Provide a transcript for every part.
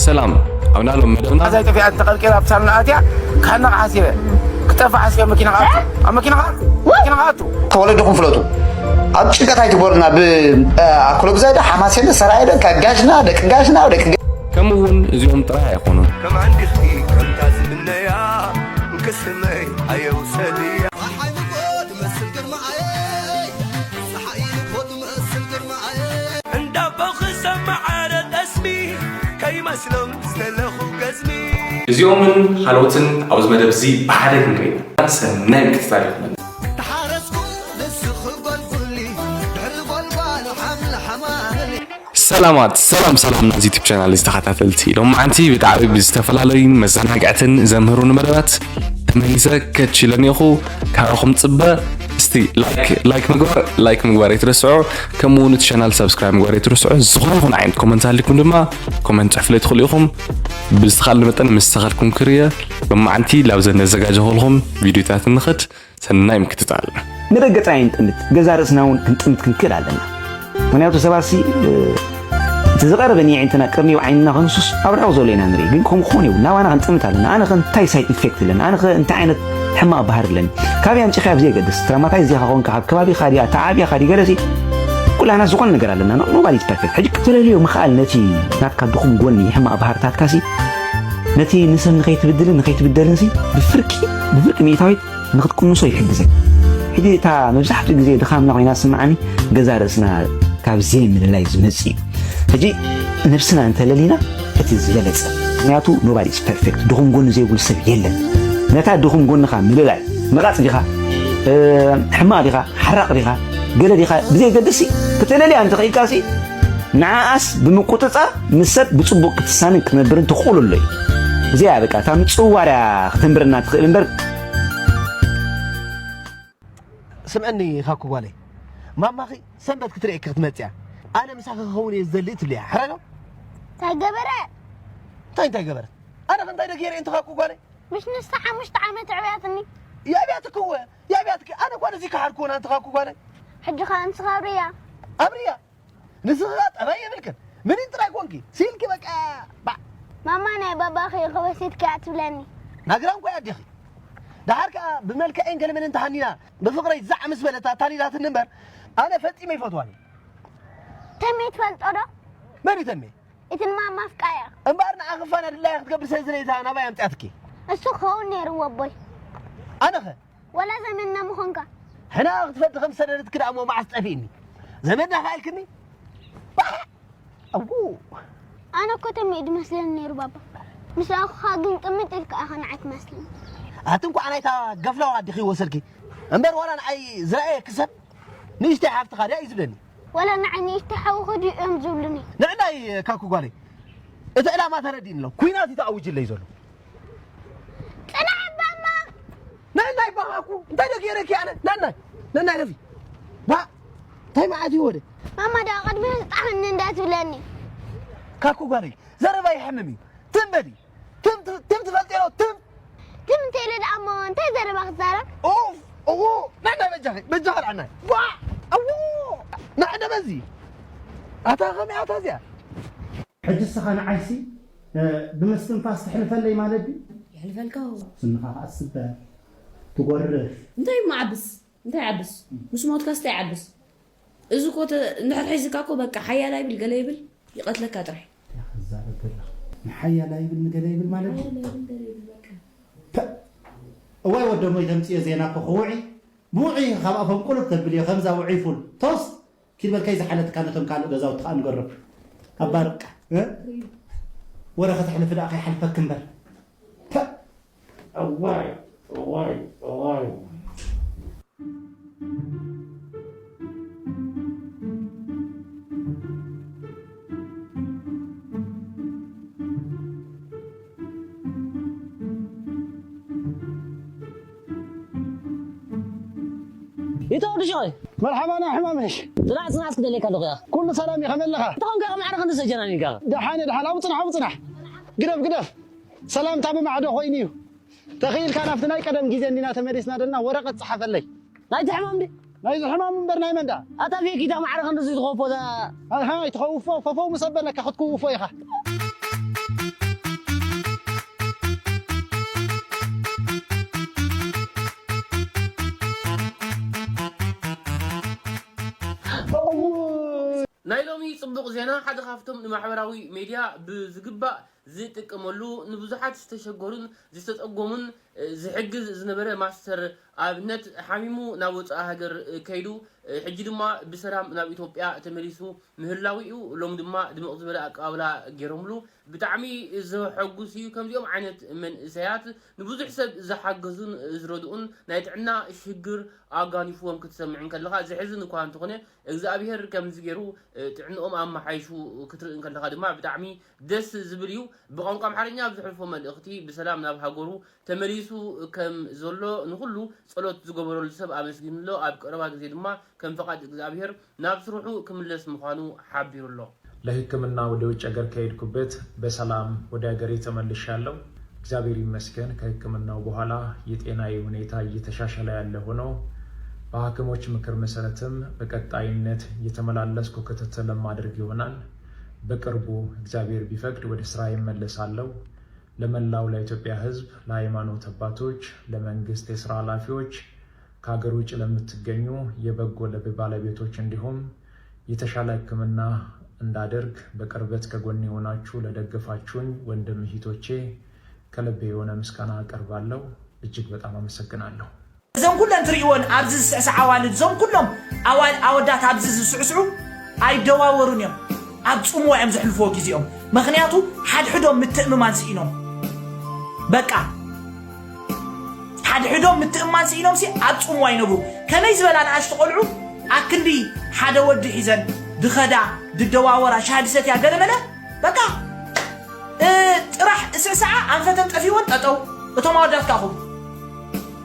ሰላም ኣብ ናሎም መደብና። ኣዛ ኢትዮጵያ ተቐልቂላ ኣብ ሳሎን ኣትያ፣ ክሕነቕ ሓሲበ። ክጠፍእ ሓሲበ፣ መኪና ክኣቱ። ኣብ መኪና ክኣቱ። መኪና ክኣቱ። ተወለድኹም ፍለጡ። ኣብ ጭንቀት ኣይትግበሩና። ብ-፣ ኣክሎ ብዛይዳ፣ ሓማሴን፣ ሰራየ፣ ደቂ ጋሽና፣ ደቂ ጋሽና፣ ደቂ ገ-፣ ከምኡ እውን እዚኦም ጥራይ ኣይኾኑን። ከም ዓንዲኺ ከምታ ዝምነያ እንክስመይ ኣየውሰድያ። ፀሓይ እኮ ትመስል ግርማ'የ፣ ፀሓይ እኮ ትመስል ግርማ'የ። እንዳቦ ክሰማዓረ ጠስሚ ከይመስሎም ዝተለኹ ገዝሚ። እዚኦምን ካልኦትን ኣብዚ መደብ እዚ ብሓደ ክንርኢ ኢና። ሰናይ ምክትታል ይኹነልና። ተሓረስኩ ንስኺ ጎልጉሊ፣ ድሕሪ ጎልጓል ሓምለ ሓማሊ። ሰላማት፣ ሰላም፣ ሰላም ናዚ ዩቱብ ቻናል እዚ ተኸታተልቲ። ሎማዓንቲ ብጣዕሚ ብዝተፈላለዩን መዘናግዕትን ዘምህሩን መደባት ተመሊሰ ከች ኢለ እኒኹ። ካብኹም ጽበ። እስቲ ላይክ፣ ላይክ ምግባር፣ ላይክ ምግባር ኣይትረስዑ። ከምኡ እውን እቲ ቻናል ሳብስክራይብ ምግባር ኣይትረስዑ። ዝኾነ ይኹን ዓይነት ኮመንት ኣሊኩም ድማ ኮመንት ጽሕፍለይ ትኽእሉ ኢኹም። ብዝተኻለ መጠን ምስ ተኻልኩም ክርየ ሎማዓንቲ ላብዘን ነዘጋጀኹልኩም ቪድዮታት ንኽድ። ሰናይ ምክትታል። ንደገ ጥራይ ንጥምት፣ ገዛ ርእስና እውን ክንጥምት ክንክእል ኣለና። ምኽንያቱ ሰባት ሲ፣ እ፣ እቲ ዝቐረበ ንየዒንትና ቅድሚ ዓይንና ከንሱስ ኣብ ርሑቕ ዘሎ ኢና ንርኢ። ግን ከምኡ ክኾን የብሉን። ናባና ክንጥምት ኣለና። ኣነ ኸ እንታይ ሳይድ ኢፌክት ኣለኒ? ኣነ ኸ እንታይ ዓይነት ሕማቕ ባህሪ ኣለኒ? ካበይ ኣምጺእካዮ ብዘየገድስ፣ ትራማታይዝ ዲኻ ኮንካ፣ ካብ ከባቢኻ ድያ፣ ተዓብያኻ ድዩ፣ ገለሲ ኩላና ዝኾነ ነገር ኣለና። No-, nobody is perfect። ሕጂ ክትለልዮ ምኽኣል ነቲ ናትካ ድኹም ጎኒ፣ ሕማቕ ባህርታትካ ሲ፣ ነቲ ንሰብ ንኸይትብድልን ንኸይትብደልን ሲ፣ ብፍርቂ፣ ብፍርቂ ሚእታዊት ንኽትቅንሶ ይሕግዘን። ሕጂ እታ መብዛሕትኡ ግዜ ድኻምና ኮይና ትስምዓኒ ገዛ ርእስና ካብ ዘይምልላይ ዝመጽእ እዩ። ሕጂ ነብስና እንተለሊና እቲ ዝበለጸ። ምኽንያቱ nobody is perfect፣ ድኹም ጎኒ ዘይብሉ ሰብ የለን። ነታ ድኹም ጎንኻ ምልላይ፣ መቓጽ ዲኻ፣ እ፣ ሕማቕ ዲኻ፣ ሓራቕ ዲኻ፣ ገለ ዲኻ፣ ብዘየገድስ ሲ፣ ክትለልያ እንተኽኢልካ ሲ፣ ንዓኣስ ብምቁጽጻር ምስ ሰብ ብጽቡቕ ክትሳንን ክትነብርን ትኽእለሉ እዩ። እዚኣ በቃ እታ ምጽዋር እያ ክትንብረና ትኽእል እምበር። ስምዕኒ ካኩ ጓለይ፣ ማማኺ ሰንበት ክትርእየኪ ክትመጽእ እያ። ኣነ ምሳኺ ክኸውን እየ ዝደሊ ትብልያ። ሕራይ ዶ? እንታይ ገበረ? እንታይ እንታይ ገበረት? ኣነ ከ እንታይ ዶ ገይረ እንተ ካኩ ጓለይ? ምሽ ንሳ ሓሙሽተ ዓመት ኣዕብያትኒ። የዕብያትኪ እወ፣ የዕብያትኪ። ኣነ እኳ ነዚ ከሓድኩ እውን ኣንተ ካኩ ጓለይ። ሕጂ ኸ ንስኻ ኣብርያ። ኣብርያ? ንስኺ ኸኣ ጠባይ የብልክን። ምኒን ጥራይ ኮንኪ። ሲልኪ በቃ ባዕ። ማማ ናይ ባባኺ ከወሲድኪ እያ ትብለኒ። ናግራ እንኳ ኣዴኺ። ደሓር ከኣ ብመልክዐይን ገለመለን ተሃኒና፣ ብፍቕረይ ዛዕ ምስ በለት ኣታሊላትኒ እምበር፣ ኣነ ፈጺመ ኣይፈትዋን እየ። ተሜ ትፈልጦ ዶ? መን እዩ ተሜ? እቲ ንማማ ኣፍቃያ። እምበኣር ንዓኺ ፋና ድላያ ክትገብር ስለ ዝደለየታ ናባይ ኣምጺኣትኪ። እሱ ክኸውን ነይርዎ ኣቦይ። ኣነኸ? ወላ ዘመድና ምኾንካ። ሕና ክትፈዲ ከም ዝሰደደትኪ ደኣ እሞ መዓስ ጠፊእኒ? ዘመድና ከኣ ኢልክኒ? ባሕ! ኣጉ! ኣነ እኮ ተሜ እዩ ዝመስለኒ ነይሩ ባባ። ምስ ረኣኹኻ ግን ቅምጥ ኢልካ ኢኻ ንዓይ ትመስለኒ። ኣቲ እንኳዕ ናይታ ገፍላዋ ኣዲኺ ወሰድኪ። እምበር ዋላ ንዓይ ዝረኣየኪ ሰብ ንእሽተይ ሓፍትኻ ድያ እዩ ዝብለኒ። ወላ ንዓይ ንእሽተይ ሓውኺ ድዩ እዮም ዝብሉኒ? ንዕናይ ካኩ ጓለይ፣ እቲ ዕላማ ተረዲእኒ ኣሎ። ኲናት እዩ ተኣዊጅለይ ዘሎ። ጽናሕ ባማ! ነናይ ባኻኩ፣ እንታይ ዶ ገይረኪ ኣነ? ነናይ፣ ነናይ ረፊ። ባ፣ እንታይ መዓት እዩ ወደ? ማማ ደኣ ቅድሚ ህዝጣኽኒ እንዳትብለኒ። ካኩ ጓለይ፣ ዘረባ ይሕምም እዩ። ትም በሊ። ትም፣ ትም፣ ትም ትፈልጢ ዶ? ትም። ትም እንተ ኢለ ደኣ እሞ እንታይ ዘረባ ክዛረብ? ኡፍ፣ እዎ፣ ነናይ በጃኺ፣ በጃኺ ንዕናይ። ዋ፣ እዎ፣ ንዕነ በዚ። ኣታ ኸመይ ኣታ እዚኣ? ሕጂ እስኻ ንዓይሲ፣ እ፣ ብምስትንፋስ ትሕልፈለይ ማለት ድዩ? ይሕልፈልካ እዎ። ስንኻ ኸኣ ትስበር፣ ትጎርፍ። እንታይ እሞ ዓብስ? እንታይ ዓብስ? ምስ ሞትካስ እንታይ ዓብስ? እዚ እኮ ተ-፣ እንድሕር ሒዝካ እኮ በቃ ሓያል ኣይብል ገለ ይብል ይቐትለካ ጥራይ። እንታይ ክዛረብ ዘለኻ? ንሓያል ኣይብል ንገለ ይብል ማለት እዩ? ሓያል ኣይብል ገለ ይብል በቃ። ፐ-፣ እዋይ ወደሞይ ተምፅዮ ዜና እኮ ክውዒ፣ ብውዒ ካብ ኣፎም ቁልፍ ተብልዮ ከምዛ ውዒ ፉል ቶስት። ኪድ በል ከይዝሓለትካ ነቶም ካልእ ገዛውቲ ከኣ ንገሮም። ኣባርቃ፣ እ? ወረ ከተሕልፊ ደኣ ከይሓልፈኪ እምበር። ፐ-፣ እዋይ፣ እዋይ፣ እዋይ። ይተወዲ ሸይ። መርሓባ ናይ ሕማመሽ። ጽናሕ፣ ጽናሕ ክደልየካ ኣለኹ ኢኻ። ኩሉ ሰላም እዩ፣ ከመይ ኣለኻ? እንታይ ኾንካ ኢኻ ማዕረ ክንዲ ሰጀናኒ ኢኻ? ደሓን እየ፣ ደሓን። ኣብኡ ጽናሕ፣ ኣብኡ ጽናሕ። ግደፍ፣ ግደፍ። ሰላምታ ብማዕዶ ኮይኑ እዩ። ተኽኢልካ ናብቲ ናይ ቀደም ግዜ እንዲና ተመሊስና ደልና ወረቐት ጸሓፈለይ። ናይቲ ሕማም ድዩ? ናይዚ ሕማም እምበር ናይ መን ደኣ? ኣታ ቤኪታ ማዕረ ክንድዚ ትኸውፎ እዛ። ኣሃ፣ ኣይትኸውፎ፣ ፈፈው ምስ ኣበለካ ክትክውፎ ኢኻ። ናይ ሎሚ ጽቡቕ ዜና፣ ሓደ ካብቶም ንማሕበራዊ ሜድያ ብዝግባእ ዝጥቀመሉ፣ ንብዙሓት ዝተሸገሩን ዝተጸጎሙን ዝሕግዝ ዝነበረ ማስተር ኣብነት ሓሚሙ ናብ ወጻኢ ሃገር ከይዱ፣ ሕጂ ድማ ብሰላም ናብ ኢትዮጵያ ተመሊሱ ምህላዉ እዩ። ሎም ድማ ድምቕ ዝበለ ኣቀባብላ ገይሮምሉ። ብጣዕሚ ዘሐጉስ እዩ። ከምዚኦም ዓይነት መንእሰያት ንብዙሕ ሰብ ዝሓገዙን ዝረድኡን፣ ናይ ጥዕና ሽግር ኣጋኒፍዎም ክትሰምዕ እንከለኻ ዘሕዝን እኳ እንተኾነ፣ እግዚኣብሔር ከምዚ ገይሩ ጥዕንኦም ኣመሓይሹ ክትርኢ እንከለኻ ድማ ብጣዕሚ ደስ ዝብል እዩ። ብቋንቋ ኣምሓርኛ ኣብ ዘሕልፎ መልእኽቲ ብሰላም ናብ ሃገሩ ተመሊሱ ከም ዘሎ ንኹሉ ጸሎት ዝገበረሉ ሰብ ኣመስጊኑ ኣሎ። ኣብ ቀረባ ግዜ ድማ ከም ፈቓድ እግዚኣብሔር ናብ ስርሑ ክምለስ ምዃኑ ሓቢሩ ኣሎ። ለህክምና ወደ ውጭ ሀገር ከሄድኩበት በሰላም ወደ ሀገሬ ተመልሻለሁ። እግዚአብሔር ይመስገን ከህክምናው በኋላ የጤናዬ ሁኔታ እየተሻሻለ ያለ ሆኖ በሐኪሞች ምክር መሰረትም በቀጣይነት እየተመላለስኩ ክትትል እማደርግ ይሆናል። በቅርቡ እግዚአብሔር ቢፈቅድ ወደ ስራዬ እመለሳለሁ። ለመላው ለኢትዮጵያ ህዝብ፣ ለሃይማኖት አባቶች፣ ለመንግስት የስራ ኃላፊዎች፣ ከሀገር ውጭ ለምትገኙ የበጎ ልብ ባለቤቶች እንዲሁም የተሻለ ህክምና እንዳደርግ በቅርበት ከጎኔ ሆናችሁ ለደገፋችሁኝ ወንድም እህቶቼ ከልቤ የሆነ ምስጋና አቀርባለሁ። እጅግ በጣም አመሰግናለሁ። እዘን ኩለን ትርእይወን ኣብዚ ዝስዕስዓ ኣዋልድ፣ እዞም ኩሎም ኣዋል ኣወዳት ኣብዚ ዝስዕስዑ ኣይደዋወሩን እዮም። ኣብ ጽምዋ እዮም ዘሕልፍዎ ግዜኦም። ምኽንያቱ ሓድሕዶም ምትእምማን ስኢኖም። በቃ ሓድሕዶም ምትእምማን ስኢኖም ሲ ኣብ ጽምዋ ይነብሩ። ከመይ ዝበላ ንኣሽቱ ቆልዑ ኣክንዲ ሓደ ወዲ ሒዘን ድኸዳ ድደዋወራ ሻሂ ድሰትያ ገለመለ በቃ እ፣ ጥራሕ እስዕስዓ ኣንፈተን ጠፊወን ጠጠው። እቶም ኣወዳት ካኹም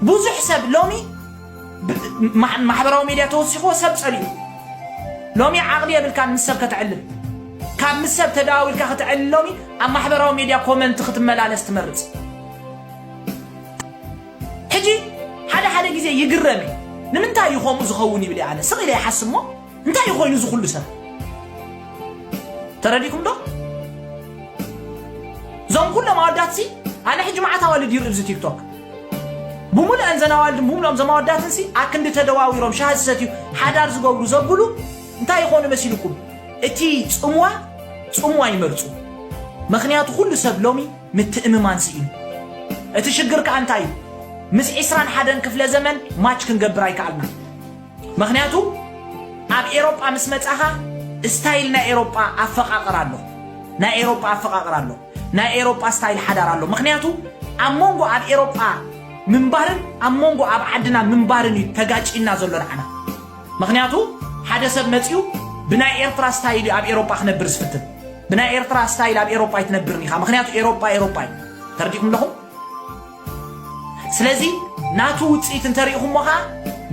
ብዙሕ ሰብ ሎሚ ብ- ማ- ማሕበራዊ ሜድያ ተወሲኽዎ ሰብ ጸሊኡ። ሎሚ ዓቕሊ የብልካን ምስ ሰብ ከተዕልል። ካብ ምስ ሰብ ተደዋዊልካ ከተዕልል ሎሚ ኣብ ማሕበራዊ ሜድያ ኮመንት ክትመላለስ ትመርጽ። ሕጂ ሓደ ሓደ ግዜ ይግረም እየ። ንምንታይ እዩ ከምኡ ዝኸውን ይብል እየ ኣነ። ስቕ ኢለ ይሓስብ እሞ እንታይ እዩ ኮይኑ እዚ ኩሉ ሰብ? ተረዲእኩም ዶ? እዞም ኩሎም ኣወዳት ሲ ኣነ ሕጂ መዓት ኣዋልድ ይርኢ ኣብዚ ቲክቶክ። ብሙሉአን ዘን ኣዋልድን ብሙሉኦም ዘም ኣወዳትን ሲ ኣክንዲ ተደዋዊሮም ሻሂ ዝሰትዩ ሓዳር ዝገብሩ ዘብሉ እንታይ ይኾኑ መሲልኩም? እቲ ጽምዋ ጽምዋ ይመርጹ። ምኽንያቱ ኩሉ ሰብ ሎሚ ምትእምማን ስኢኑ። እቲ ሽግር ከኣ እንታይ እዩ? ምስ ዒስራን ሓደን ክፍለ ዘመን ማች ክንገብር ኣይከኣልናን። ምኽንያቱ ኣብ ኤሮጳ ምስ መጻኻ ስታይል ናይ ኤሮጳ ኣፈቓቕራ ኣሎ። ናይ ኤሮጳ ኣፈቓቕራ ኣሎ። ናይ ኤሮጳ ስታይል ሓዳር ኣሎ። ምኽንያቱ ኣብ መንጎ ኣብ ኤሮጳ ምንባርን ኣብ መንጎ ኣብ ዓድና ምንባርን እዩ ተጋጭና ዘሎ ንዓና። ምኽንያቱ ሓደ ሰብ መጺኡ ብናይ ኤርትራ ስታይል እዩ ኣብ ኤሮጳ ክነብር ዝፍትን። ብናይ ኤርትራ ስታይል ኣብ ኤሮጳ ኣይትነብርን ኢኻ። ምኽንያቱ ኤሮጳ ኤሮጳ እዩ። ተረዲእኩም ኣለኹም? ስለዚ ናቱ ውጽኢት እንተሪኢኹሞ ኸኣ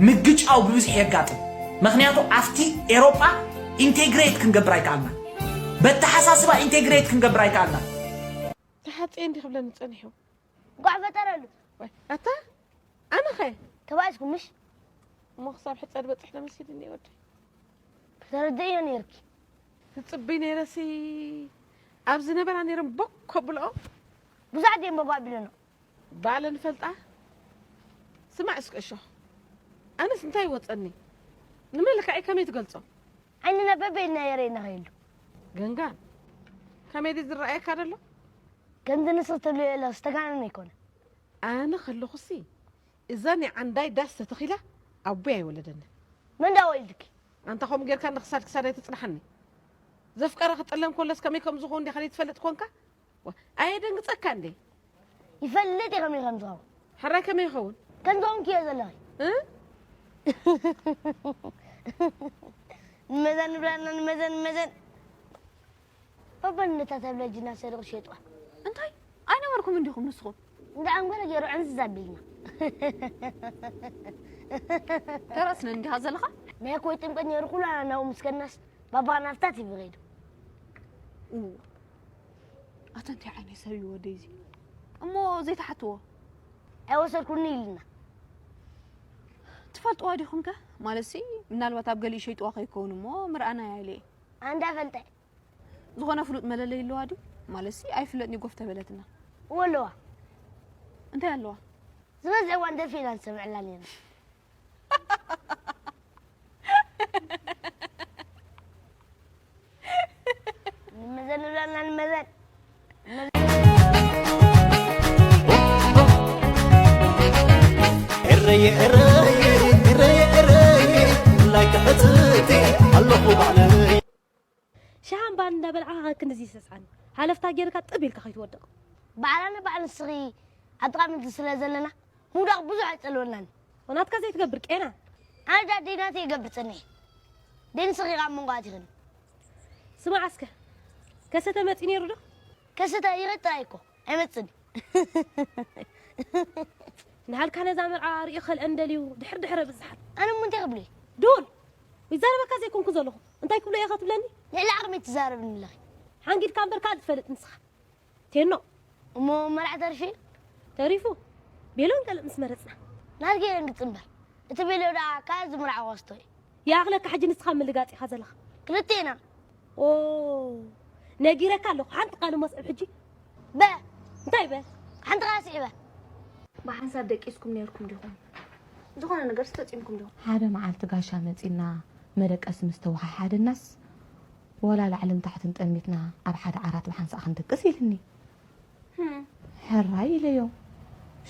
ምግጫው ብብዝሒ የጋጥም። ምኽንያቱ ኣብቲ ኤሮጳ ኢንቴግሬት ክንገብር ኣይከኣልናን። በተሓሳስባ ኢንቴግሬት ክንገብር ኣይከኣልናን። ተሓጽየ እንዲ ክብለኒ ጸኒሑ። እንኳዕ ፈጠረሉ። ወይ ኣታ ኣነኸ ተባኢስኩም ምሽ? እሞ ክሳብ ሕጸ ድበጽሕ ተመሲልኒ ወደይ። ክትርድእዮ ነይርኪ። ትጽብይ ነይረሲ ኣብ ዝነበራ ነይሮም ቦክ ከብልኦ ብዙሓት እዮም ቦክ ኣቢሎኖ። ባለን ፈልጣ ስማዕ እስከ እሾ ኣነስ እንታይ ይወጸኒ ንመልካዒ ከመይ ትገልጾ ዓይንና በበይና የረይና ከይሉ ገንጋን ከመይ ድዩ ዝረኣየካ ደሎ ከምዚ ንስኽ ትብልዮ የለ ዝተጋነነ ኣይኮነ ኣነ ከለኹሲ እዛ ናይ ዓንዳይ ዳስ ተተኺላ ኣቦይ ኣይወለደንን መን ዳ ወሊድኪ ኣንታ ከምኡ ጌርካ እንዳ ክሳድ ክሳድ ኣይተጽናሓኒ ዘፍቀረ ክጥለም ከሎስ ከመይ ከም ዝኾን ዲኻ ዘይትፈልጥ ኮንካ ኣየደንግጸካ እንዴ ይፈልጥ እየ ከመይ ከም ዝኸውን ሕራይ ከመይ ይኸውን ከም ዝኸውን ክዮ ዘለኺ እ? ንመዘን ንብላና ንመዘን ንመዘን ባባ ነታ ተብለ ጅና ሰሪቑ ሸይጥዋ እንታይ ኣይነበርኩም እንዲኹም ንስኹም እንዳ ዓንጎለ ገይሩ ዕንዝዝ ኣቢልና ተረስነ እንዲኻ ዘለኻ ናይ ኮይ ጥምቀት ነይሩ ኩላና ናብኡ ምስ ከድናስ ባባ ናብታ ቲቪ ከይዱ ኡ፣ ኣታ እንታይ ዓይነት ሰብ እዩ ወደይ እዚ እሞ ዘይትሓትዎ ኣይወሰድኩኒ ኢልና ትፈልጥዋ ዲኹም ከ ማለትሲ ምናልባት ኣብ ገሊኡ ሸይጥዋ ከይከውን እሞ ምርኣና ያለ ኣንዳ ፈልጠ ዝኾነ ፍሉጥ መለለይ ኣለዋ ድዩ ማለትሲ ኣይፍለጥኒ ጎፍ ተበለትና እወ ኣለዋ እንታይ ኣለዋ ዝበዝሕ እዋን ደርፊ ኢና ንሰምዐላ ነርና ኤረየ ኤረየ ኤረየ ኤረየ ላይክ ሕጽቲ ኣለኹ ባዕለይ። ሻሃን ባን እንዳበልዓኻ ክንድዚ ይሰስዓኒ። ሃለፍታ ጌርካ ጥብ ኢልካ ከይትወድቕ። ባዕላና ባዕል ንስኺ ኣብ ጥቓ ምድሪ ስለ ዘለና ምውዳቕ ብዙሕ ኣይጸልወናን። ወናትካ ዘይትገብር ቄና። ኣነ ዳ ደይናት ይገብር ጸኒሐ። ደይ ንስኺ ካብ መንጎ ኣቲኽኒ። ስማዕ እስከ፣ ከሰተ መጺኡ ነይሩ ዶ? ከሰተ ይረጥ ኣይኮ ኣይመጽን። ንሃልካ ነዛ መርዓ ርእዩ ከልአ እንደልዩ ድሕር ድሕረ ብዝሓል። ኣነ እሞ እንታይ ክብሎ እየ? ዱል! ይዛረበካ ዘይኮንኩ ዘለኹ እንታይ ክብሎ እየ ከትብለኒ? ልዕሊ ዓቕሚ ትዛረብኒ ኣለኺ። ሓንጊድካ እምበር ካልእ ትፈልጥ ንስኻ። ቴኖ። እሞ መርዓ ተሪፉ እዩ? ተሪፉ? ቤሎን ካልእ ምስ መረጽና። ናት ገይረን ግጽ እምበር። እቲ ቤሎ ደኣ ካብ ዝምርዓዎ ክስቶ እዩ። ይኣኽለካ ሕጂ ንስኻ ምልጋጽ ኢኻ ዘለኻ። ክልቴና። ኦ ነጊረካ ኣለኹ ሓንቲ ቃል እሞ ስዕብ ሕጂ። በ እንታይ በ ሓንቲ ቃል ስዒበ። ብሓንሳብ ደቂስኩም ነይርኩም ዲኹም? ዝኾነ ነገርስ ፈጺምኩም ዲኹም? ሓደ መዓልቲ ጋሻ መጺና መደቀሲ ምስ ተወሓሓደናስ ወላ ላዕልን ታሕትን ጠሚትና ኣብ ሓደ ዓራት ብሓንሳእ ክንድቅስ ኢልኒ። ሕራይ ኢለዮ።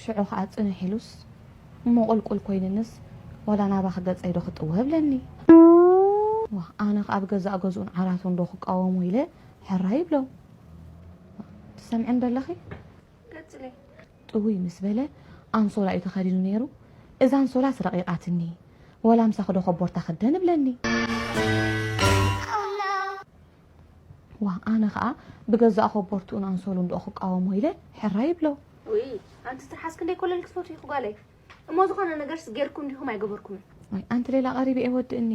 ሽዑ ኸኣ ጽንሕ ኢሉስ እሞ ቁልቁል ኮይንንስ ዋላ ናባኺ ገጸይ ዶ ክጥወ እብለኒ። ዋእ ኣነ ኸኣ ኣብ ገዛእ ገዝኡን ዓራቱን ዶ ክቃወሞ ኢለ ሕራይ እብሎ። ትሰምዕኒ ዶ ኣለኺ? ቀጽሊ። ጥውይ ምስ በለ ኣንሶላ እዩ ተኸዲኑ ነይሩ። እዛ ኣንሶላስ ረቒቓትኒ። ወላ ምሳኺ ዶ ኮቦርታ ክደን እብለኒ። ዋእ ኣነ ኸኣ ብገዛእ ኮቦርትኡን ኣንሶሉን ዶ ክቃወሞ ኢለ ሕራይ እብሎ። ውይ ኣንቲ ትርሓስ ክንደይ ኮለል ክትፈትዊ ኢኺ ጓለይ። እሞ ዝኾነ ነገርስ ጌርኩም ዲኹም ኣይገበርኩምን? ዋይ ኣንቲ ሌላ ቀሪበ እየ ወድእኒ።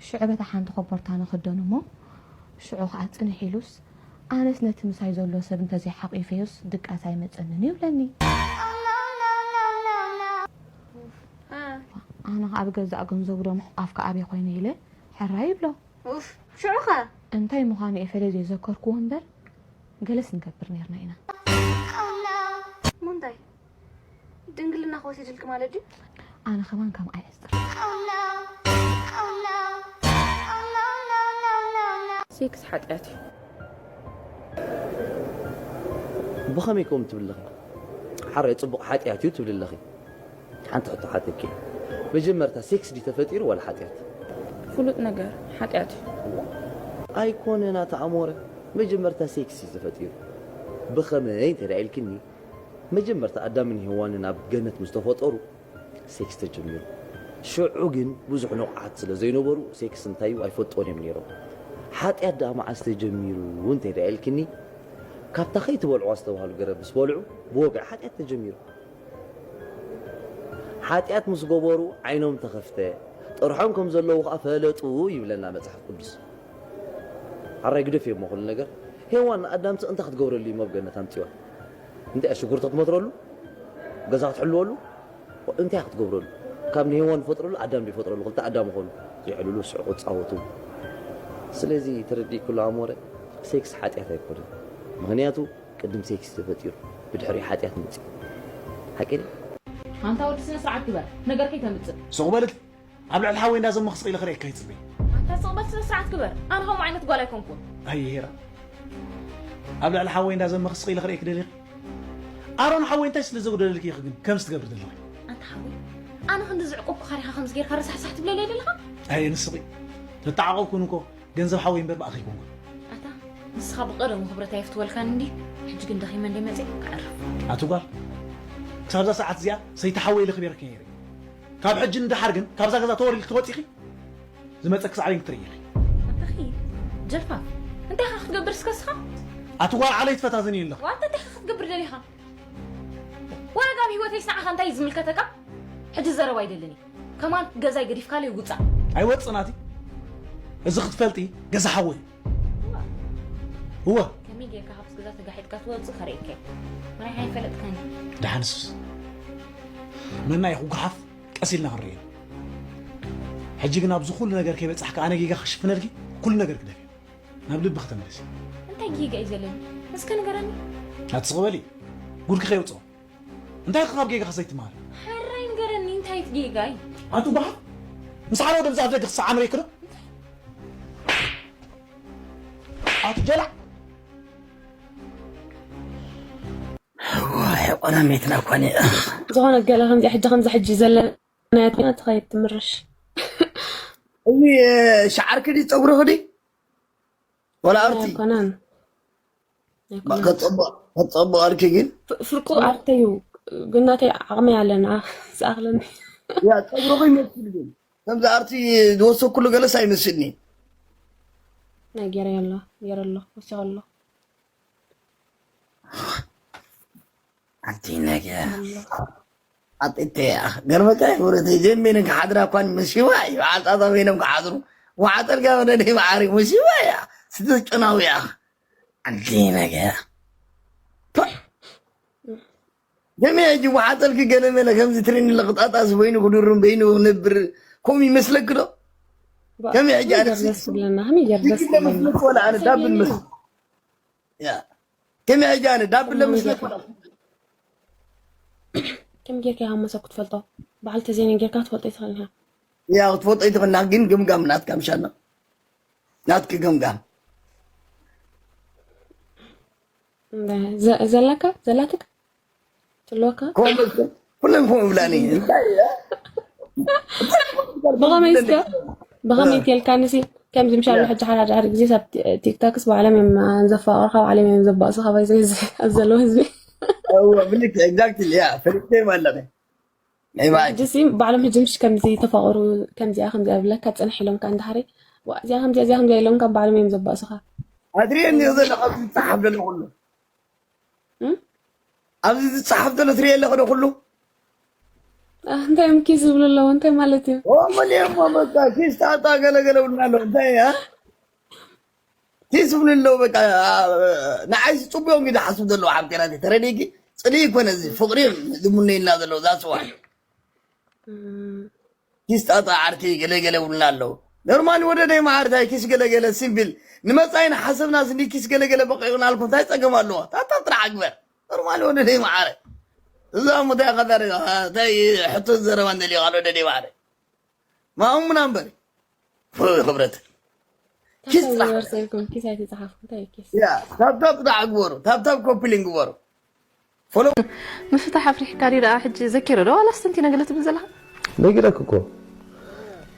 ሽዑ በታ ሓንቲ ኮቦርታ ንኽደን እሞ ሽዑ ኸኣ ጽንሕ ኢሉስ ኣነስ ነቲ ምሳይ ዘሎ ሰብ እንተዘይሓቒፈዮስ ድቃስ ኣይመጸንን እዩ ይብለኒ። ኣነ ኸኣ ብገዛእ ገንዘቡ ዶ ምሕቋፍ ከኣ ኣበይ ኮይነ ኢለ ሕራይ ይብሎ። ኡፍ፣ ሽዑ ኸ? እንታይ ምዃኑ እየ ፈለይ ዘይዘከርክዎ እምበር፣ ገለስ ንገብር ነይርና ኢና። እሞ እንታይ? ድንግልና ክወሲድልኪ ማለት ድዩ? ኣነ ኸማን ከምኣ እየ ዝጥርጠር። ሴክስ ሓጢኣት እዩ። ብኸመይ ከምኡ ትብሊ ኣለኺ? ሓራይ ጽቡቕ ሓጢኣት እዩ ትብሊ ኣለኺ። ሓንቲ ሕቶ ሓተኪ። መጀመርታ ሴክስ ድዩ ተፈጢሩ ዋላ ሓጢኣት? ፍሉጥ ነገር ሓጢኣት እዩ። ኣይኮነን ኣታ ኣሞረ፣ መጀመርታ ሴክስ እዩ ተፈጢሩ። ብኸመይ እንተ ደኣ ኢልክኒ፣ መጀመርታ ኣዳምን ሄዋንን ኣብ ገነት ምስ ተፈጠሩ ሴክስ ተጀሚሩ። ሽዑ ግን ብዙሕ ንቑሓት ስለ ዘይነበሩ ሴክስ እንታይ እዩ ኣይፈልጥዎን እዮም ነይሮም። ሓጢኣት ደኣ መዓስ ተጀሚሩ እንተ ደኣ ኢልክኒ፣ ካብታ ከይትበልዕዋ ዝተባህሉ ገረብ ምስ በልዑ ብወግዒ ሓጢኣት ተጀሚሩ። ሓጢኣት ምስ ገበሩ ዓይኖም ተኸፍተ፣ ጥርሖም ከም ዘለዉ ኸኣ ፈለጡ ይብለና መጽሓፍ ቅዱስ። ሓራይ ግደፍዮ እሞ ኩሉ ነገር። ሄዋን ንኣዳም ስቕ እንታይ ክትገብረሉ እዩ ኣብ ገነት ኣምጺዋ? እንታይ እያ ሽጉርቲ ክትመትረሉ? ገዛ ክትሕልወሉ? እንታይ እያ ክትገብረሉ? ካብ ንሄዋን ዝፈጥረሉ ኣዳም ድዩ ይፈጥረሉ? ክልተ ኣዳም ይኾኑ። ይዕልሉ፣ ይስሕቑ፣ ይጻወቱ። ስለዚ ተረዲእክሉ ኣሞረ፣ ሴክስ ሓጢኣት ኣይኮነን። ምኽንያቱ ቅድም ሴክስ ተፈጢሩ ብድሕሪኡ ሓጢኣት መፂኡ ሓቂ ድዩ? ኣንታ ወዲ ስነ ስርዓት ግበር ነገር ከይተምፅእ። ስቕ በል እቲ ኣብ ልዕሊ ሓወይ እንዳዘመኺ ስቕ ኢለ ክርእየኪ ኣይፅበይ። ኣንታ ስቕ በል ስነ ስርዓት ግበር ኣነ ከምኡ ዓይነት ጓል ኣይኮንኩን። ኣየ ሄራ ኣብ ልዕሊ ሓወይ እንዳዘመኺ ስቕ ኢለ ክርእየኪ ደሊኺ? ኣሮን ሓወይ እንታይ ስለ ዘጉደለልኪ ኢኺ ግን ከምዚ ትገብሪ ዘለኺ? ኣንታ ሓወይ ኣነ ክንዲ ዘዕቆብኩኻ ዲኻ ከምዚ ጌርካ ረሳሕሳሕ ትብለለይ ዘለኻ? ኣየ ንስኺ ተተዓቆብኩን እኮ ገንዘብ ሓወይ እምበር ብኣኺ ኣይኮንኩን። ኣታ ንስኻ ብቐደሙ ክብረት ኣየፍትወልካን እንዲ ሕጂ ግን ደኺመ እንደ መፅእ ከዕርፍ። ኣቲ ጓል ክሳብዛ ሰዓት እዚኣ ሰይቲ ሓወይ ኢለ ክቤረኪ ነይረ። ካብ ሕጂ ንደሓር ግን ካብዛ ገዛ ተወሪድኪ ተወፂኺ ዝመፀኪ ሳዕቤን ክትርኢ ኢኺ። ኣታ ኺድ ጀልፋፍ እንታይ ኢኻ ክትገብር እስከ እስኻ? ኣቲ ጓል ዓለይ ትፈታተኒ ኣለኺ። ዋንተ እንታይ ኢኻ ክትገብር ደሊኻ? ወረጋ ኣብ ህይወተይስ ንዓኻ እንታይ እዩ ዝምልከተካ? ሕጂ ዘረባ ኣይደልን እዩ። ከማን ገዛይ ገዲፍካለይ ውጻእ። ኣይወጽእ ናቲ። እዚ ክትፈልጢ ገዛ ሓወይ እዩ። እወ። ከመይ ጌርካ ካብዚ ገዛ ተጋሒጥካ ትወጽእ ከርእየካ እየ። ምናይ ኣይፈለጥካን። ደሓንስ መና ኢኹ ጉሓፍ ቀስ ኢልና ክንርእዮ። ሕጂ ግን ኣብዚ ኩሉ ነገር ከይበጻሕካ ኣነ ጌጋ ክሽፍነልኪ ኩሉ ነገር ግደፍዮ። ናብ ልብኺ ተመለሲ። እንታይ ጌጋ እዩ ዘለኒ? እስከ ንገረኒ። ኣቲ ስቕ በሊ። ጉድኪ ከየውጽኦ። እንታይ ኢኺ ካብ ጌጋኺ ዘይትመሃሪ? ሕራይ ንገረኒ እንታይ እቲ ጌጋይ? ኣቲ ጓሓፍ ምስ ሓደ ወዲ ብዛዕባ ደገ ክሰዓም ርኢኺ ዶ? ኣቲ ጀላዕ ኣይቆናሜትና እኳ እኔ። ዝኾነ ገለ ከምዚ ሕጂ ከምዚ ሕጂ ዘለና ትኸይድ ትምርሽ። እዚ ሻዓርኪ ድዩ ጸጉርኺ ድዩ ወላ ኣርቲ? ኣይኮነን። ከጸብቕ ከጸብቕ ኣልኪ ግን ፍርቁ ኣርተዩ ግን ናተይ ዓቕሚ ኣለና ዝኣኽለኒ። ያ ጸጉርኺ ይመስል ግን ከምዚ ኣርቲ ዝወሰኩሉ ገለስ ኣይመስልኒ። ናይ ገይረ ኣሎ ገይረ ኣሎ ወሲኸ ኣሎ። ኣንቲ ነገ ኣጥተያ ገርመካ ይብረተ ጀሜንን ክሓድራ እኳን መሲዋ እዩ። ዓጣጣ በይኖም ክሓድሩ ዋዓጠልካ ወደ ደይ መዓሪ መሲዋ እያ። ስትጨናዊ እያ። ኣንቲ ነገ ጀሜ ሕጂ ዋዓጠልኪ ገለ መለ ከምዚ ትሪኒ ለቕጣጣስ በይኑ ክድሩን በይኑ ነብር ከምኡ ይመስለኪ ዶ? ከመይ ሕጂ ኣነ ደስ ብለና ከመይ ገር ደስ ብለና መስለኪ ወላ ኣነ ዳብል መስለኪ? ያ ከመይ ሕጂ ኣነ ዳብል ለምስለኪ? ከም ጌርካ ኢኻ መሰብ ክትፈልጦ በዓል ተዘይነ ጌርካ ክትፈልጦ ይትኽእል ኢኻ። ያ ክትፈልጦ ይትኽእልና ግን ግምጋም ናትካ ምሻና ናትኪ ግምጋም እንዳ- ዘ- ዘለካ ዘላትካ ትልወካ ከምኡ መስል ኩለን ከምኡ ይብላኒ እንታይ እያ? ብኸመይ እስከ ብኸመይ ትልካኒ ሲ ከምዚ ምሻ ሕጂ ሓደ ሓደ ሓደ ግዜ ኣብ ቲ- ቲክቶክስ ባዕሎም እዮም ዘፋቕርካ ባዕሎም እዮም ዘባእሱካ ባይዘ ኣብዚ ዘለዉ ህዝቢ እወ ብልክ ኤግዛክትሊ ያ ፈሪደም ኣለነ ናይ ባዕል ሕጂ ሲ ባዕሎም ሕጂ ምሽ ከምዚ ተፋቕሩ ከምዚኣ ከምዚኣ ብለካ ፅንሕ ኢሎም ካ እንዳሃሪ ዋ እዚኣ ከምዚኣ እዚኣ ከምዚኣ ኢሎም ካብ ባዕሎም እዮም ዘባእሱካ ኣትሪእኒ ዘለካ ዝፀሓፍ ዘሎ ኩሉ እም? ኣብዚ ዝፀሓፍ ዘሎ ትሪኦ ኣለኸ ዶ ኩሉ ኣህ፣ እንታይ እዮም ኪስ ዝብሉ ኣለዎ እንታይ ማለት እዩ ኦ መሊኦሞ በቃ ኪስ ጣጣ ገለገለ ብልና ኣለዉ እንታይ እያ ኪስ ብሉ ኣለዉ በቃ ንዓይ ዝፅቡዮም እዩ ዝሓስብ ዘለዉ ሓብቴና ተረዲእኪ ፅልኢ ይኮነ እዚ ፍቅሪ ዝሙነይልና ዘለዉ ዛስዋ እም፣ ኪስ ጣጣ ዓርኪ ገለገለ ብሉና ኣለዉ ኖርማል ወደደይ ማዓርታይ ኪስ ገለገለ ሲምፕል ንመፃኢ ንሓሰብና ስኒ ኪስ ገለገለ በቂቕና ኣልኩም እንታይ ፀገም ኣለዎ ታታ ጥራሕ ግበር ኖርማል ወደደይ ማዓረ እዛ ሙታይ ከዳር እንታይ ሕቶ ዘረባ እንደልዮ ካልኦ ወደደይ ማዓረ ማእሙና እምበር ክብረት ኪስ ጥራሕ ወርሰልኩም ኪስ ኣይተፅሓፍኩም እንታይ እዩ ኪስ ያ ታብታብ ጥራሕ ግበሩ ታብታብ ኮፒሊን ግበሩ ፎሎ ምፍታሕ ኣፍሪሕካ ድዩ ደኣ ሕጂ ዘኪረ ዶ ዋላ ኣስተንቲነ ገለ ትብል ዘለኻ? ነጊረኪ እኮ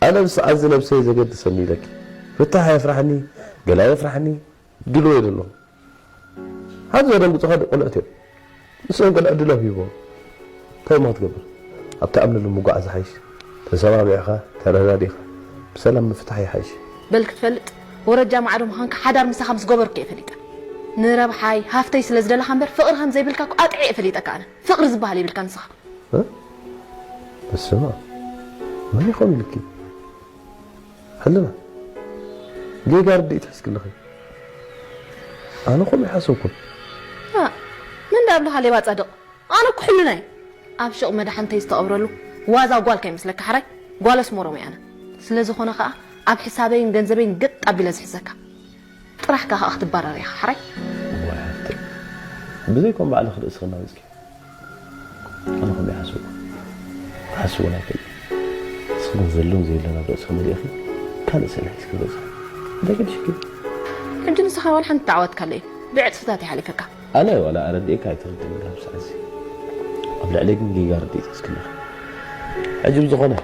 ኣነ ብሰዓት እዚ ነብሰይ ዘገድሰኒ ኢለኪ ፍታሕ ኣየፍራሕኒ ገለ ኣየፍራሕኒ ድልዎ የለ ኣለኹ ሓንቲ ዘደንግፁኻ ቆልዑት እዮም ንስኦም ገለ ዕድሎም ሂቦም እንታይ እሞ ክትገብር ኣብቲ ኣምንሉ ምጓዓዝ ሓይሽ ተሰማሚዕኻ ተረዳዲኻ ብሰላም ምፍታሕ ይሓይሽ በል ክትፈልጥ ወረጃ ማዕዶ ምዃንካ ሓዳር ምሳኻ ምስ ገበርኩ እየ ፈሊጠ ንረብሓይ ሃፍተይ ስለ ዝደለኻ እምበር ፍቕሪ ከም ዘይብልካ እኮ ኣጥዒ እየ ፈሊጠካ ኣነ ፍቕሪ ዝበሃል የብልካ ንስኻ በስመ ኣብ መን ይኾን ኢልኪ ሕልና ጌጋ ርድኢት ሒዝክልኺ ኣነ ከምኡ ይሓሰብኩን መን ዳ ኣብልኻ ሌባ ፃድቕ ኣነ እኮ ሕልና እየ ኣብ ሽቕ መድሓንተይ ዝተቐብረሉ ዋዛ ጓል ከይመስለካ ሓራይ ጓል ኣስመሮም እየ ኣነ ስለ ዝኾነ ከዓ ኣብ ሕሳበይን ገንዘበይን ገጥ ኣቢለ ዝሕዘካ ጥራሕካ ከዓ ክትባረር ኢኻ ሓራይ ብዘይኮም ባዕልኺ ርእስኺ እናወፅኪ ኣነ ከም ይሓስቡ ክሓስቡ ናይ ከል ስኽን ዘሎን ዘየሎን ኣብ ርእስኺ መሊእኺ ካልእ ስእሊ ሒዝኪ ርእስኺ እንታይ ገድሽኪ ሕጂ ንስኻ ዋላ ሓንቲ ተዓወትካለ እዩ ብዕፅፍታት ይሓሊፈካ ኣነ ዋላ ኣረዲእካ ኣይትርድን ካብ ሰዓዚ ኣብ ልዕለይ ግን ጌጋ ርድኢት ሒዝክለኺ ሕጂ ብዝኾነ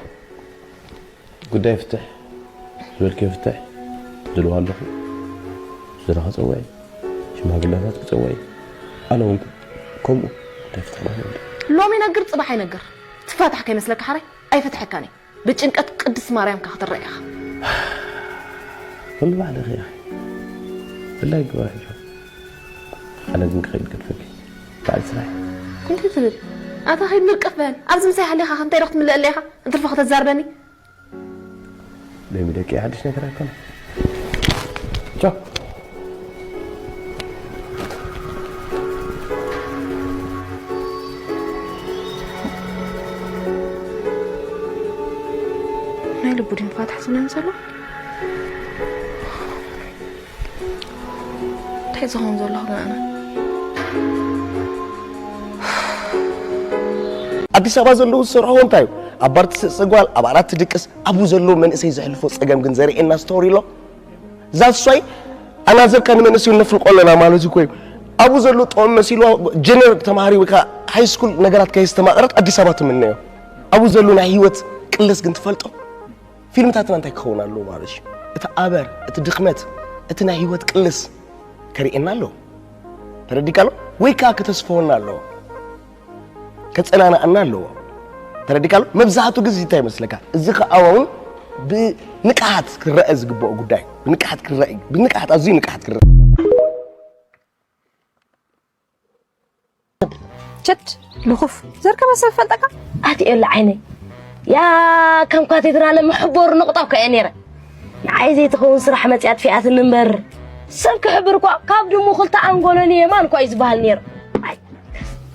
ጉዳይ ፍትሕ ዝበልክዮ ፍትሕ ዝልዋ ኣለኹ ዝረኸ ፀውዒ ሽማግለታት ክፀውዒ ኣነ እውን ከምኡ ጉዳይ ፍትሕ ማለት እዩ ሎሚ ነግር ፅባሕ ኣይነግር ትፋታሕ ከይመስለካ ሓራይ ኣይፈትሐካን እየ ብጭንቀት ቅድስቲ ማርያም ካ ክትረአ ኢኻ ኩሉ ባዕልኺ ኢኺ ብላይ ግበር ሕጆ ኣነ ግን ክኸይድ ገድፈኪ ባዕል ስራሕ እንታይ ትብል ኣታ ኸይድ ምርቅፍ በል ኣብዚ ምሳይ ሓሊኻ ከምታይ ዶ ክትምልእ ኣለኻ እንትርፎ ከተዛርበኒ ሎሚ ደቂ ሓድሽ ነገር ኣይኮነ ቻው ናይ ልቡ ድንፋታሕ ዝመን ዘሎ እንታይ ዝኸውን ዘለኹ ኣነ ኣዲስ ኣበባ ዘለዉ ዝሰርሕዎ እንታይ እዩ ኣብ ባር ትስእስዕ ጓል ኣብ ዓራት ትድቅስ ኣብኡ ዘለዉ መንእሰይ ዘሕልፎ ፀገም ግን ዘርእየና ስቶሪ ኣሎ ዛትስ ዋይ ኣናዘርካ ንመንእሰዩ ነፍልቆ ኣለና ማለት እኮ እዩ ኣብኡ ዘሎ ጥበብ መሲልዋ ጀነር ተማሃሪ ወይ ከዓ ሃይ ስኩል ነገራት ከየስተማቐረት ኣዲስ ኣበባ ትምነዮ። ኣብኡ ዘሎ ናይ ህይወት ቅልስ ግን ትፈልጦ? ፊልምታትና እንታይ ክኸውን ኣለዎ ማለት እዩ? እቲ ኣበር፣ እቲ ድኽመት፣ እቲ ናይ ህይወት ቅልስ ከርእየና ኣለዎ። ተረዲካ ኣሎ? ወይ ከዓ ከተስፈወና ኣለዎ። ከጸናንኣና ኣለዎ። ተረዲካ ኣሎ? መብዛሕቱ ግዜ እንታይ ይመስለካ? እዚ ከኣ እውን ብንቅሓት ክረአ ዝግብኦ ጉዳይ። ብንቅሓት ክረአ፣ ብንቅሓት፣ ኣዝዩ ንቅሓት ክረአ። ችድ ልኹፍ ዘርከበ ሰብ ፈልጠካ ኣትኤሉ ዓይነይ ያ ከም ካቴድራለ መሕቦሩ ንቕጣ እኮ እየ ነይረ ንዓይ ዘይትኸውን ስራሕ መፅያ ኣጥፊኣትኒ እምበር ሰብ ክሕብር እኳ ካብ ድሙ ክልተ ኣንጎሎኒ የማን እኳ እዩ ዝበሃል ነይሩ ኣይ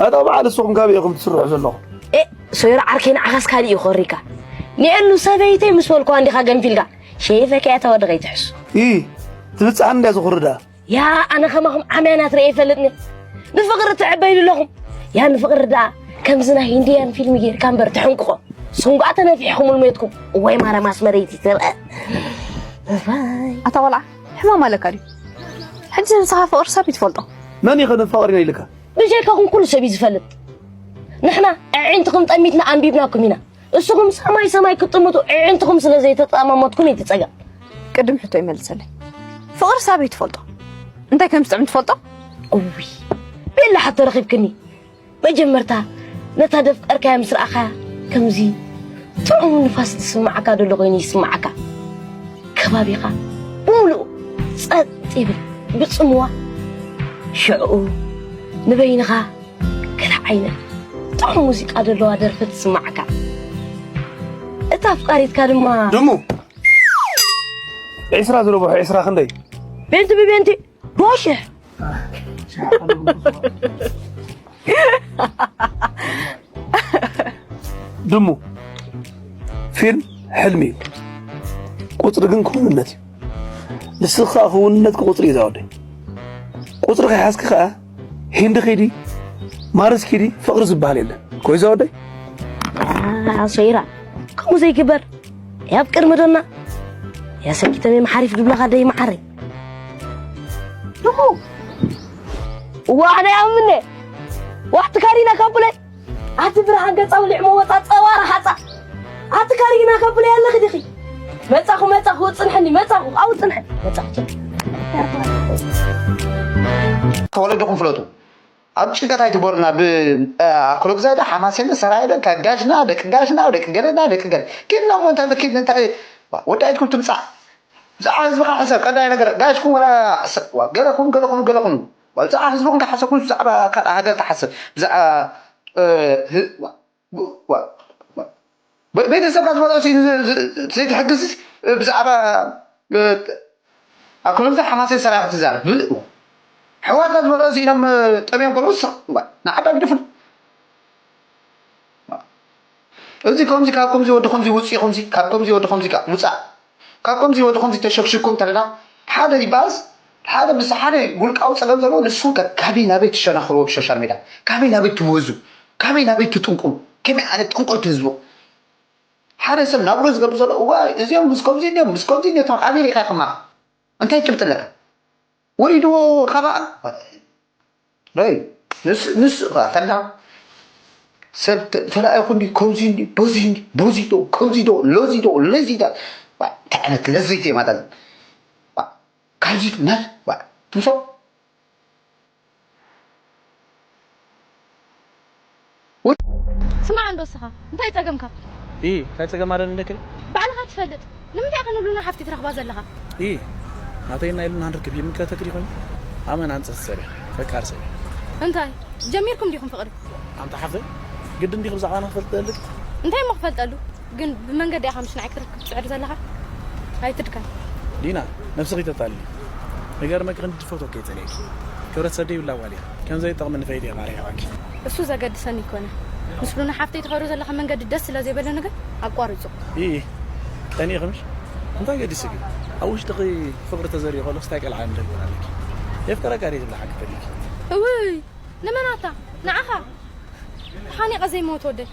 ኣታ በዓል እስኹም ካበይ ኢኹም ትስርሑ ዘለኹም? ኤ ሶይራ ዓርከይ ንዓኻስ ካሊእ እዩ ክወሪካ ንኤሉ ሰበይተይ ምስ በልኩዋ እንዲኻ ገንፊልካ ሸይፈከያ ተወዲ ከይትሕሱ ኢ ትብፅሓኒ እንድያ ዝኹርዳ ያ ኣነ ከማኹም ዓምያናት ርእየ ይፈልጥኒ ንፍቕሪ ትዕበይሉ ኣለኹም ያ ንፍቕሪ ደኣ ከምዚ ናይ ሂንድያን ፊልሚ ጌርካ እምበር ትሕንቅቖ ስንጓዕ ተነፊሕኹምሉ ሜትኩም እዋይ ማርያም ኣስመረይቲ ትርአ ኣታ ቆልዓ ሕማም ኣለካ ድዩ ሕጂ ንስኻ ፍቕሪ ሰብ ይትፈልጦ መን እዩ ከ ንፋቐር ኢና ኢልካ ብጀካኹም ኩሉ ሰብ እዩ ዝፈልጥ ንሕና ኣዒንትኹም ጠሚትና ኣንቢብናኩም ኢና እስኹም ሰማይ ሰማይ ክትጥምቱ ኣዒንትኹም ስለ ዘይተጠማመትኩም እዩ እቲ ጸገም። ቅድም ሕቶ ይመልሰለይ። ፍቕሪ ሳበይ ትፈልጦ? እንታይ ከም ዝጥዕም ትፈልጦ? እውይ ቤላ ሕቶ ረኺብክኒ። መጀመርታ ነታ ደፍቀርካያ ምስ ረኣኻያ ከምዚ ጥዑም ንፋስ ዝስምዓካ ዘሎ ኮይኑ ይስምዓካ። ከባቢኻ ብምሉኡ ጸጥ ይብል ብጽምዋ። ሽዕኡ ንበይንኻ ገለ ዓይነት ጥዑም ሙዚቃ ዘለዋ ደርፊ ትስማዓካ እታ ኣፍቃሪትካ ድማ ድሙ ዒስራ ዝረብሑ ዒስራ ክንደይ ቤንቲ ብቤንቲ ዶ ሽሕ ድሙ ፊልም ሕልሚ እዩ ቁፅሪ ግን ክውንነት እዩ ንስኻ ከዓ ክውንነትካ ቁፅሪ እዩ ዛወደይ ቁፅሪ ከይሓዝኪ ከዓ ሂንዲ ኪዲ ማርስ ኪዲ ፍቕሪ ዝበሃል የለን ኮይዛ ወደይ ኣሶይራ ከምኡ ዘይግበር ያብ ቅድሚ ዶና ያሰኪተመ መሓሪፍ ድብለኻ ደይ መዓረይ ድኹ ዋሕደ ያምነ ዋሕቲ ካሪና ካቡለይ ኣቲ ብርሃን ገጻ ውሊዕ መወጻ ጸዋራ ሓጻ ኣቲ ካሪና ከብለ ያለኺ ዲኺ መጻኹ መጻኹ ጽንሐኒ መጻኹ ኣው ጽንሐ መጻኹ ተወለድኹም ፍለጡ ኣብ ጭንቀት ኣይትበሩና ብኣክሎ ግዛይ ዶ ሓማሴን ዶ ሰራየ ዶ ከጋሽና ደቂ ጋሽና ደቂ ገለና ደቂ ገለ ኪድና ሞ እንታይ ኪድ እንታይ ወዳኢትኩም ትምጻእ ብዛዕባ ህዝብኻ ሕሰብ ቀዳይ ነገር ጋሽኩም ወላ ገለኹም ገለኹም ገለኹም ብዛዕባ ህዝብኹም ተሓሰብኩም ብዛዕባ ካልእ ሃገር ተሓስብ ብዛዕባ ቤተሰብካ ዝበልዖ ዘይትሕግዝ ብዛዕባ ኣኮሎምዛ ሓማሴን ሰራዊት ትዛረብ ብልእ ሕዋትና ዝበልዖ ኢሎም ጠምዮም ከለዉ ንዓዳ ግደፉ እዚ ከምዚ ካብ ከምዚ ወዲ ከምዚ ውፅኢ ከምዚ ካብ ከምዚ ወዲ ከምዚ ውፃእ ካብ ከምዚ ወዲ ከምዚ ተሸክሽኩም ተለና ሓደ ይበኣስ ሓደ ምስ ሓደ ውልቃዊ ፀገም ዘለዎ ንሱ ከ ካበይ ናበይ ትሸናኽርዎ ብሶሻል ሜድያ ካበይ ናበይ ትወዙ ካበይ ናበይ ትጥንቁ ከመይ ዓይነት ጠንቆልቲ ህዝቡ ሓደ ሰብ ናብሮ ዝገብር ዘሎ እዋ እዚኦም ምስ ከምዚ እንዲዮም ምስ ከምዚ እንዲዮ ተባዕ ኣበይ ሪኢኻ ኢኻ ከማኻ እንታይ ጭብጢ ኣለካ ወይ ድዎ ካባኣ ይ ንስ ንስ ተላ ሰብ ተላኢኹ እንዲ ከምዚ እንዲ በዚ እንዲ በዚ ዶ ከምዚ ዶ ለዚ ዶ ለዚ ዶ እንታይ ዓይነት ለዘይቲ ማለት ካብዚ ና ትምሶ ስማዕ እንዶ እስኻ እንታይ ጸገምካ? ኢ እንታይ ጸገም ኣለኒ ደከይ? ባዕልኻ ትፈልጥ ንምንታይ ኢኻ ንሉና ሓፍቲ ትረኽባ ዘለኻ? ኢ ናተይ ናይ ሉና ንርክብ ይምልከተክ ዲኾን? ኣመን ኣንጸት ሰብ እያ ፈቃር ሰብ እያ። እንታይ ጀሚርኩም ዲኹም ፍቕሪ? ኣንታ ሓፍተይ ግድን ዲኺ ብዛዕባና ክፈልጥ ትደሊ? እንታይ እሞ ክፈልጠሉ? ግን ብመንገዲ ኢኻ ምሽ ንዓይ ክትረክብ ትጽዕር ዘለኻ? ኣይትድከም። ዲና ነብስኺ ተታልሊ። ንገርመኪ ክንዲ ድፈትወኪ እየ ጸሊኤኪ። ክብረት ሰብ ደይብላ ጓል እያ። ከም ዘይጠቕመኒ ፈሊጠ እየ ማርያዋኪ። እሱ ዘገድሰኒ ኣይኮነን። ምስ ሉና ሓፍተይ ትኸዶ ዘለኻ መንገዲ ደስ ስለ ዘይበለኒ ግን ኣቋሪጹ። ኢኢ ቀኒእኺ ምሽ? እንታይ ገዲሱኪ? ኣብ ውሽጥኺ ፍቕሪ ተዘሪኡ ከሎስ ታይ ቀልዓ ንደግር ኣለኪ። የፍቅረካ ድየ ትብሊ ሓቂ ፈሊኪ። እውይ ንመን ኣታ ንዓኻ። ተሓኒቐ ዘይመውት ወደይ።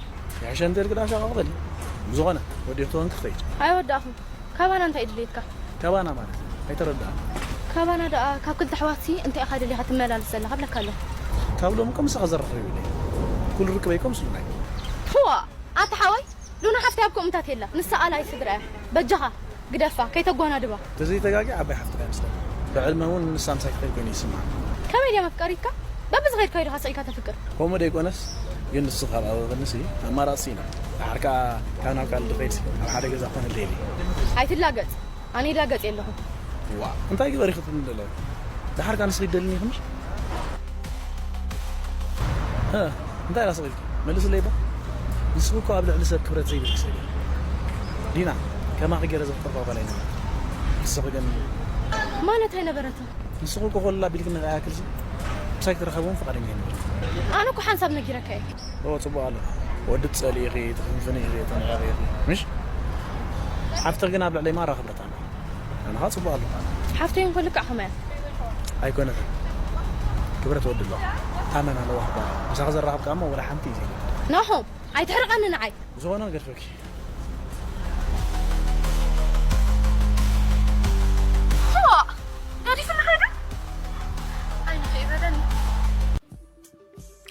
ይሕሸ እንተ ኢልኪ ደኣ ሸቓቕ በሊ። ብዝኾነ ወዲእኽቶ እንክትኸይድ። ኣይወዳእኹን። ካባና እንታይ እዩ ድሌትካ? ካባና ማለት ኣይተረድኣን። ካባና ደኣ ካብ ክልተ ኣሕዋትሲ እንታይ ኢኻ ደሊኻ ትመላለስ ዘለኻ? እብለካ ኣለኹ። ካብ ሎሚ እኮ ምሳኻ ዘራኽብ የብለይ። ኩሉ ርክበይ እኮ ምስ ሉናይ። ዋ ኣታ ሓወይ፣ ሉና ሓፍተይ ኣብ ከምኡታት የላ። ንሳ ኣልኣይ ስድራ እያ። በጃኻ ግደፋ፣ ከይተጓናድባ። ተዘይተጋግየ ዓባይ ሓፍትኻ እያ መስለኒ። ብዕድመ እውን ንሳ ምሳይ ትኸይድ ኮይኑ ይስምዓኒ። ከመይ ድያ መፍቀሪትካ? በብዝኸድካዮ ዲኻ ስቕ ኢልካ ተፍቅር? ከምኡ ደይኮነስ፣ ግን ንሱ ካብ ኣበበንሲ ኣማራፂ ኢና። ድሓር ከኣ ካብ ናብ ካልእ ድኸይድ ኣብ ሓደ ገዛ ክኾነለይ ኢለ። ኣይትላገፅ። ኣነ ይላገፅ የለኹ። ዋእ፣ እንታይ ግበሪ ክትብልኒ ዘለኺ? ድሓር ከኣ ንስኺ ትደልኒ ኢኺ ምሽ? ሀ፣ እንታይ ኢላ ስቕ ኢልኪ? መልስለይ እባ። ንስኺ እኮ ኣብ ልዕሊ ሰብ ክብረት ዘይብልኪ ሰብ ኢኺ። ዲና፣ ከማኺ ገይረ ዘፍቅር ጓል ኣይነበረትን። ንስኺ ግን ማለት ኣይነበረትን። ንስኺ እኮ ኮለል ኣቢልክኒ ከይኣክልሲ ምሳይ ክትራኸቢ እውን ፍቓደኛ ኣይነበርክን። ኣነ እኮ ሓንሳብ ነጊረካ እየ። ኦ፣ ጽቡቕ ኣሎ። ወዲ ትጸልኢ ኢኺ፣ ትፍንፍኒ ኢኺ፣ ተነቓቒ ኢኺ። ምሽ? ሓፍትኺ ግን ኣብ ልዕለይ ማራ ክብረት ኣለዋ። ኣነ ኸኣ ጽቡቕ ኣሎ። ሓፍተይ እንኮ ልክዕ ከማያ። ኣይኮነትን። ክብረት ወዲ ኣለዋ። ታመን ኣለዋ ክበሃል። ምሳኺ ዘራኸብ ከኣ እሞ ወላ ሓንቲ እዩ ዘይብላ። ናሆም፣ ኣይትሕርቐኒ ንዓይ። ብዝኾነ ክገድፈኪ።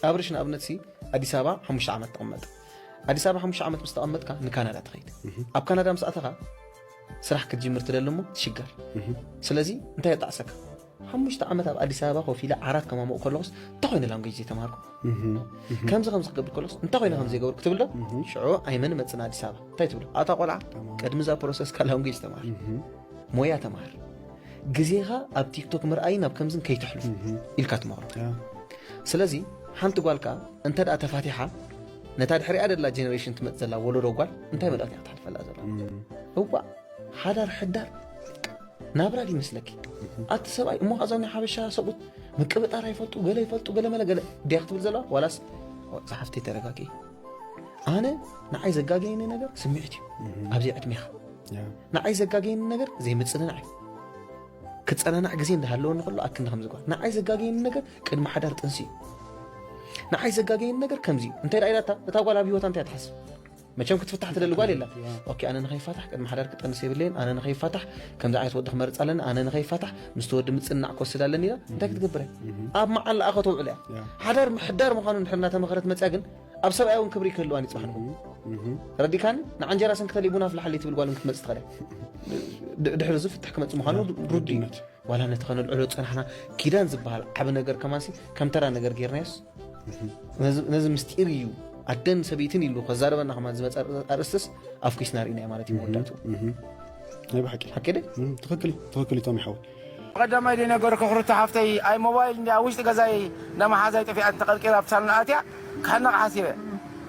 ኣብርሽ ንኣብነትሲ ኣዲስ ኣበባ ሓሙሽተ ዓመት ተቐመጠ። ኣዲስ ኣበባ ሓሙሽተ ዓመት ምስ ተቐመጥካ ንካናዳ ትኸይድ። ኣብ ካናዳ ምስ ኣተኻ ስራሕ ክትጅምር ትደሊ እሞ ትሽገር። ስለዚ እንታይ የጣዕሰካ? ሓሙሽተ ዓመት ኣብ ኣዲስ ኣበባ ኮፍ ኢለ ዓራት ከማምቕ ከለኹስ እንታይ ኮይነ ላንጉጅ ዘይተማሃርኩ? ከምዚ ከምዚ ክገብር ከለኹስ እንታይ ኮይነ ከምዚ ዘይገበርኩ ትብል ዶ? ሽዑ ኣይመን መጽና ኣዲስ ኣበባ እንታይ ትብሎ? ኣታ ቆልዓ ቅድሚ እዛ ፕሮሰስካ ላንጉጅ ተማሃር። ሞያ ተማሃር። ግዜኻ ኣብ ቲክቶክ ምርኣይን ኣብ ከምዝን ከይተሕልፎ ኢልካ ትመኽሮ። ስለዚ ሓንቲ ጓልካ እንተ ደኣ ተፋቲሓ ነታ ድሕሪኣ ደላ ጀነሬሽን ትመጽእ ዘላ ወለዶ ጓል እንታይ መልእኽቲ እያ ክትሓልፈላ ዘላ? እዋእ ሓዳር ሕዳር ናብራ ድዩ ይመስለኪ? ኣቲ ሰብኣይ እሞ ከኣ እዞም ናይ ሓበሻ ሰብኡት ምቅብጣር ኣይፈልጡ ገለ ይፈልጡ ገለ መለ ገለ ድያ ክትብል ዘለዋ ዋላስ ዝሓፍተይ ተረጋጊ። ኣነ ንዓይ ዘጋገየኒ ነገር ስምዒት እዩ። ኣብዚ ዕድሜኻ ንዓይ ዘጋገየኒ ነገር ዘይምጽንናዕ እዩ። ክጸናናዕ ግዜ እንዳሃለወኒ ከሎ ኣክንዲ ከም ዝጓል ንዓይ ዘጋገየኒ ነገር ቅድሚ ሓዳር ጥንሲ እዩ። ንዓይ ዘጋገየኒ ነገር ከምዚ እዩ። እንታይ ደኣ ኢላታ እታ ጓል ኣብ ህይወታ እንታይ ትሓስብ? መቸም ክትፍታሕ ትደሊ ጓል የላ። ኦኬ ኣነ ንኸይፋታሕ ቅድሚ ሓዳር ክጠንስ የብለይን። ኣነ ንኸይፋታሕ ከምዚ ዓይነት ወዲ ክመርጽ ኣለኒ። ኣነ ንኸይፋታሕ ምስቲ ወዲ ምጽንናዕ ክወስድ ኣለኒ ኢላ እንታይ ክትገብር እያ? ኣብ መዓላኣ ከተውዕሎ እያ። ሓዳር ምሕዳር ምዃኑ እንድሕር እናተመኸረት መጽያ ግን ኣብ ሰብኣያ እውን ክብሪ ክህልዋን እዩ ጽባሕ ንኹን። ረዲካኒ ንዓንጀራ ሰንክተሊ ቡን ኣፍልሓለይ ትብል ጓል እውን ክትመጽእ ትኽእል እያ። ድሕሪ እዚ ፍትሕ ክመጽእ ምዃኑ ርዱእ እዩ። ዋላ ነቲ ከነልዕሎ ዝጸናሕና ኪዳን ዝበሃል ዓቢ ነገር ከማንሲ ከም ተራ ነገር ጌርናዮስ ነዚ ምስጢር እዩ ኣደን ሰበይትን ኢሉ ከዛረበና ከማን ዝመጸ ኣርእስትስ ኣፍኪስና ርኢናዮ ማለት እዩ መወዳእትኡ። ናይ ብሓቂ ሓቂ ደ? ትኽክል እዩ፣ ትኽክል እዩ ቶም ይሓወይ። ቀዳማይ ደይ ነገርኩ ክርቶ ሓፍተይ ኣይ ሞባይል እንዲ ኣብ ውሽጢ ገዛይ እንዳ መሓዛይ ጠፊኣት ተቐርቂራ ኣብ ሳሎን ኣትያ ክሕነቕ ሓሲበ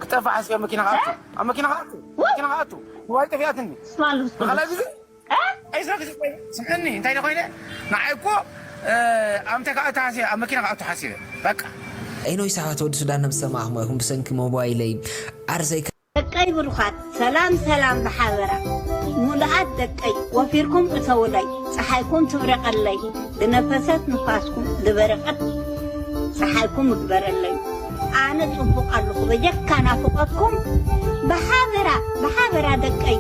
ክጠፍእ ሓሲበ መኪና ክኣቱ ኣብ መኪና ክኣቱ መኪና ክኣቱ ሞባይል ጠፊኣትኒ ብኻልኣይ ግዜ ዒስራ ግዜ ስምዕኒ እንታይ ደ ኮይነ ንዓይ እኮ ኣብ እንታይ ክኣቱ ሓሲበ ኣብ መኪና ክኣቱ ሓሲበ በቃ። ኤኖይ ሰሓት ወዲ ሱዳን ነብሰማእኹም ኢኹም ብሰንኪ ሞባይለይ ዓርሰይ ደቀይ ብሩኻት ሰላም ሰላም ብሓበራ ሙሉኣት ደቀይ ወፊርኩም እተውለይ ፀሓይኩም ትብረቐለይ ብነፈሰት ንፋስኩም ዝበረቐት ፀሓይኩም እግበረለይ ኣነ ፅቡቕ ኣለኹ በጀካ ናፍቖትኩም ብሓበራ ብሓበራ ደቀይ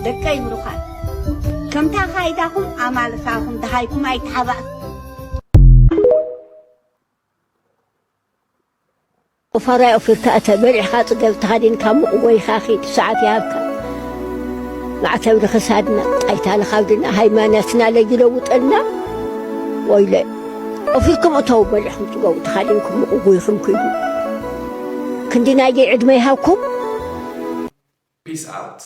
ደቀይ ብሩኻት ከምታ ካይዳኹም ኣማልሳኹም ደሃይኩም ኣይተሓባእ ቁፋራይ ኦፊርካ እተ በሊዕኻ ጽገብ ተኻዲንካ ምቕወይኻ ኺድ ሰዓት ይሃብካ ማዕተብ ንኽሳድና ጣይታ ንኻብድና ሃይማኖትና ለይለውጠልና ወይለ ኦፊርኩም እተው በሊዕኹም ጽገቡ ተኻዲንኩም ምቕወይኹም ኪዱ ክንዲ ናየይ ዕድመ ይሃብኩም Peace out.